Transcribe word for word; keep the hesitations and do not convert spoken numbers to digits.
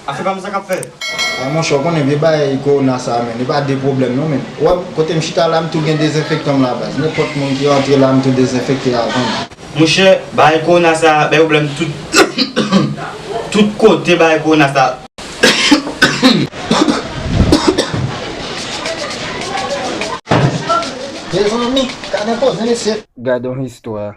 Afè pa m sa k ap fèt. A monchè, w konnen vye bagay kowona sa a, men, li pa de pwoblèm non, men. W ap, kote m chita la, m tou gen dezenfektan m la baz. Nenpòt moun ki rantre la, m tou dezenfekte avan. Monchè, bagay kowona sa a bay pwoblèm tout, tout kote bagay kowona sa a. Mezanmi, gade koze mesye. Gade yon istwa.